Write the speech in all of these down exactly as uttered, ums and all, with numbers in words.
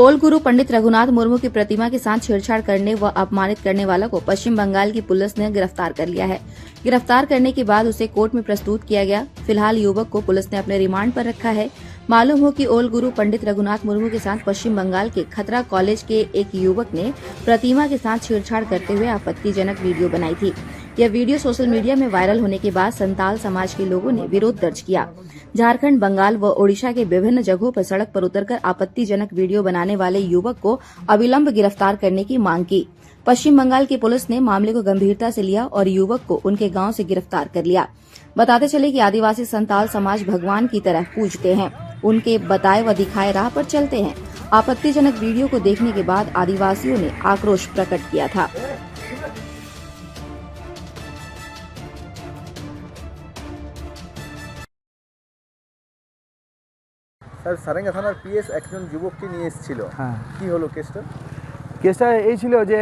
ओल गुरु पंडित रघुनाथ मुर्मू की प्रतिमा के साथ छेड़छाड़ करने व अपमानित करने वाला को पश्चिम बंगाल की पुलिस ने गिरफ्तार कर लिया है। गिरफ्तार करने के बाद उसे कोर्ट में प्रस्तुत किया गया। फिलहाल युवक को पुलिस ने अपने रिमांड पर रखा है। मालूम हो कि ओल गुरु पंडित रघुनाथ मुर्मू के साथ पश्चिम बंगाल के खतरा कॉलेज के एक युवक ने प्रतिमा के साथ छेड़छाड़ करते हुए आपत्तिजनक वीडियो बनाई थी। यह वीडियो सोशल मीडिया में वायरल होने के बाद संताल समाज के लोगों ने विरोध दर्ज किया। झारखंड, बंगाल व ओडिशा के विभिन्न जगहों पर सड़क पर उतरकर आपत्तिजनक वीडियो बनाने वाले युवक को अविलंब गिरफ्तार करने की मांग की। पश्चिम बंगाल की पुलिस ने मामले को गंभीरता से लिया और युवक को उनके गांव से गिरफ्तार कर लिया। बताते चले कि आदिवासी संताल समाज भगवान की तरह पूजते हैं, उनके बताए व दिखाए राह पर चलते हैं। आपत्तिजनक वीडियो को देखने के बाद आदिवासियों ने आक्रोश प्रकट किया था। স্যার, সারেঙ্গা থানার পিএস একজন যুবককে নিয়ে এসেছিল। হ্যাঁ। কি হলো কেসটা? কেসটা এই ছিল যে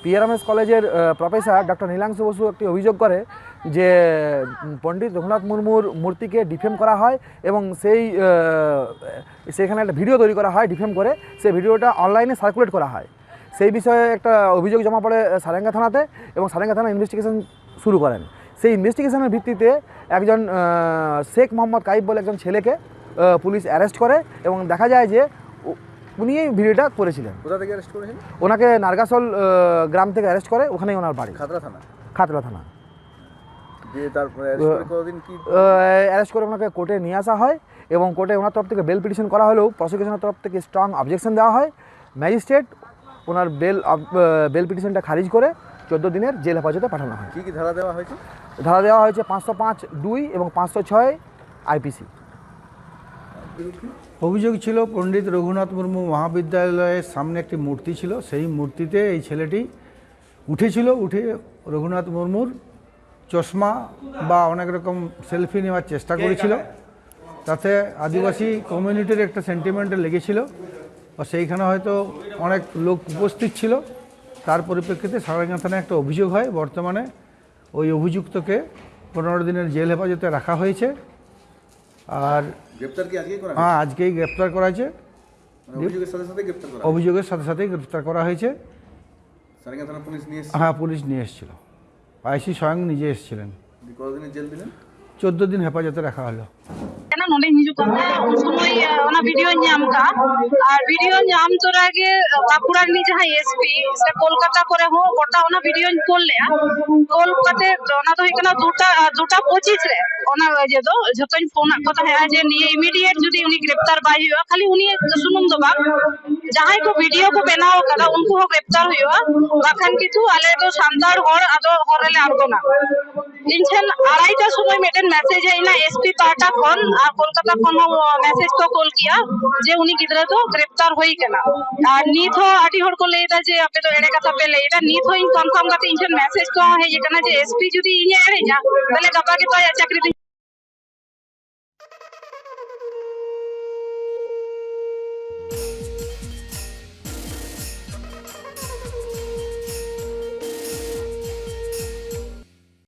পিআরএমএস কলেজের প্রফেসর ডক্টর নীলাংশু বসু একটি অভিযোগ করে যে উম, পণ্ডিত রঘুনাথ মুর্মুর মূর্তিকে ডিফেম করা হয় এবং সেই আহ, সেখানে একটা ভিডিও তৈরি করা হয় ডিফেম করে। সেই ভিডিওটা অনলাইনে সার্কুলেট করা হয়। সেই বিষয়ে একটা অভিযোগ জমা পড়ে আহ, সারেঙ্গা থানাতে এবং সারেঙ্গা থানা ইনভেস্টিগেশন শুরু করেন। সেই ইনভেস্টিগেশনের ভিত্তিতে একজন আহ, শেখ মোহাম্মদ কাইফ বলে একজন ছেলেকে আহ, পুলিশ অ্যারেস্ট করে এবং দেখা যায় যে উ- উনি এই ভিডিওটা করেছিলেন। কোথা থেকে অ্যারেস্ট করেছিল? ওনাকে নারগাসল আহ, গ্রাম থেকে অ্যারেস্ট করে, ওখানেই ওনার বাড়ি খাতড়া থানা। খাতড়া থানা। দিয়ে তারপরে অ্যারেস্ট করে কতদিন কি? অ্যারেস্ট করে ওনাকে কোর্টে নিয়ে আসা হয় এবং কোর্টে ওনার তরফ থেকে বেল পিটিশন করা হলেও প্রসিকিউশনের তরফ থেকে স্ট্রং অবজেকশন দেওয়া হয়। ম্যাজিস্ট্রেট ওনার বেল বেল পিটিশনটা খারিজ করে চোদ্দো দিনের জেল হেফাজতে পাঠানো হয়। কি কি ধারা দেওয়া হয়েছে? ধারা দেওয়া হয়েছে পাঁচশো পাঁচ দুই এবং পাঁচশো ছয় আইপিসি। অভিযোগ ছিল পণ্ডিত রঘুনাথ মুর্মু মহাবিদ্যালয়ের সামনে একটি মূর্তি ছিল, সেই মূর্তিতে এই ছেলেটি উঠেছিল, উঠে রঘুনাথ মুর্মুর চশমা বা অনেক রকম সেলফি নেওয়ার চেষ্টা করেছিল। তাতে আদিবাসী কমিউনিটির একটা সেন্টিমেন্টে লেগেছিল, বা সেইখানে হয়তো অনেক লোক উপস্থিত ছিল। তার পরিপ্রেক্ষিতে সারেঙ্গা থানায় একটা অভিযোগ হয়। বর্তমানে ওই অভিযুক্তকে পনেরো দিনের জেল হেফাজতে রাখা হয়েছে। আর গ্রেপ্তার কি আজকেই করা? হ্যাঁ, আজকেই গ্রেপ্তার করা হয়েছে। অভিযোগের সাথে সাথে গ্রেপ্তার করা অভিযোগের সাথে সাথে গ্রেপ্তার করা হয়েছে। সারেঙ্গা থানা পুলিশ নিয়ে এসেছে? হ্যাঁ, পুলিশ নিয়ে এসেছিল। আইসি স্বয়ং নিজে এসেছিলেন। কতদিনের জেল দিলেন? চোদ্দ দিন হেফাজতে রাখা হলো। ᱠᱟᱱᱟ, ᱱᱚᱰᱮᱧ ᱦᱤᱡᱩᱜ ᱠᱟᱱ ᱛᱟᱦᱮᱸᱫ, ᱩᱱ ᱥᱚᱢᱚᱭ, ᱚᱱᱟ ᱵᱷᱤᱰᱤᱭᱳᱧ ᱧᱟᱢ ᱠᱟᱜᱼᱟ᱾ ᱟᱨ ᱵᱷᱤᱰᱤᱭᱳ ᱧᱟᱢ ᱛᱚᱨᱟ ᱜᱮ, ᱵᱟᱸᱠᱩᱲᱟ ᱨᱤᱱᱤᱡ ᱡᱟᱦᱟᱸᱭ ᱮᱥᱯᱤ, ᱥᱮ ᱠᱳᱞᱠᱟᱛᱟ ᱠᱚᱨᱮ ᱦᱚᱸ ᱜᱚᱴᱟ ᱚᱱᱟ ᱵᱷᱤᱰᱤᱭᱳᱧ ᱠᱳᱞ ᱞᱮᱜᱼᱟ᱾ ᱠᱳᱞ ᱠᱟᱛᱮ ᱚᱱᱟ ᱫᱚ ᱦᱩᱭᱩᱜ ᱠᱟᱱᱟ ᱫᱩᱴᱟ, ᱫᱩᱴᱟ ᱯᱚᱸᱪᱤᱥ ᱨᱮ ᱚᱱᱟ ᱤᱭᱟᱹ ᱫᱚ ᱡᱷᱚᱛᱚᱧ ᱯᱷᱳᱱᱟᱫ ᱠᱚ ᱛᱟᱦᱮᱸᱜᱼᱟ ᱡᱮ ᱱᱤᱭᱟᱹ ᱤᱢᱤᱰᱤᱭᱮᱴ ᱡᱩᱫᱤ ᱩᱱᱤ ᱜᱨᱮᱯᱛᱟᱨ ᱵᱟᱭ ᱦᱩᱭᱩᱜᱼᱟ, ᱠᱷᱟᱹᱞᱤ ᱩᱱᱤ ᱥᱩᱢᱩᱝ ᱫᱚ ᱵᱟᱝ, ᱡᱟᱦᱟᱸᱭ ᱠᱚ ᱵᱷᱤᱰᱤᱭᱳ ᱠᱚ ᱵᱮᱱᱟᱣ ᱠᱟᱫᱟ ᱩᱱᱠᱩ ᱦᱚᱸ ᱜᱨᱮᱯᱛᱟᱨ ᱦᱩᱭᱩᱜᱼᱟ, ᱵᱟᱠᱷᱟᱱ ᱠᱤᱱᱛᱩ ᱟᱞᱮ ᱫᱚ ᱥᱟᱱᱛᱟᱲ ᱦᱚᱲ ᱟᱫᱚ ᱦᱚᱨ ᱨᱮᱞᱮ ᱟᱬᱜᱚᱱᱟ᱾ ᱤᱧ ᱴᱷᱮᱱ ᱟᱲᱟᱭᱴᱟ ᱥᱚᱢᱚᱭ ᱢᱤᱫᱴᱮᱱ ᱢᱮᱥᱮᱡᱽ ᱦᱮᱡ ᱮᱱᱟ ᱮᱥᱯᱤ ᱯᱟᱦᱴᱟ ᱠᱷᱚᱱ, ᱟᱨ ᱠᱳᱞᱠᱟᱛᱟ ᱠᱷᱚᱱ ᱦᱚᱸ ᱢᱮᱥᱮᱡᱽ ᱠᱚ ᱠᱳᱞ ᱠᱮᱜᱼᱟ ᱡᱮ ᱩᱱᱤ ᱜᱤᱫᱽᱨᱟᱹ ᱫᱚ ᱜᱨᱮᱯᱛᱟᱨ ᱦᱩᱭ ᱠᱟᱱᱟ᱾ ᱟᱨ ᱱᱤᱛ ᱦᱚᱸ ᱟᱹᱰᱤ ᱦᱚᱲ ᱠᱚ ᱞᱟᱹᱭ ᱮᱫᱟ ᱡᱮ ᱟᱯᱮ ᱫᱚ ᱮᱲᱮ ᱠᱟᱛᱷᱟ ᱯᱮ ᱞᱟᱹᱭ ᱮᱫᱟ᱾ ᱱᱤᱛ ᱦᱚᱸ ᱤᱧ ᱠᱚᱱᱯᱷᱟᱨᱢ ᱠᱟᱛᱮ ᱤᱧ ᱴᱷᱮᱱ ᱢᱮᱥᱮᱡᱽ ᱠᱚ ᱦᱮᱡ ᱟᱠᱟᱱᱟ ᱡᱮ ᱮᱥᱯᱤ ᱡᱩᱫᱤ ᱤᱧᱮ ᱮᱲᱮᱧᱟ, ᱛᱟᱦᱞᱮ ᱜᱟᱯᱟ ᱜᱮᱛᱚ ᱟᱭᱟᱜ ᱪᱟᱹᱠᱨᱤ ᱫᱚᱧ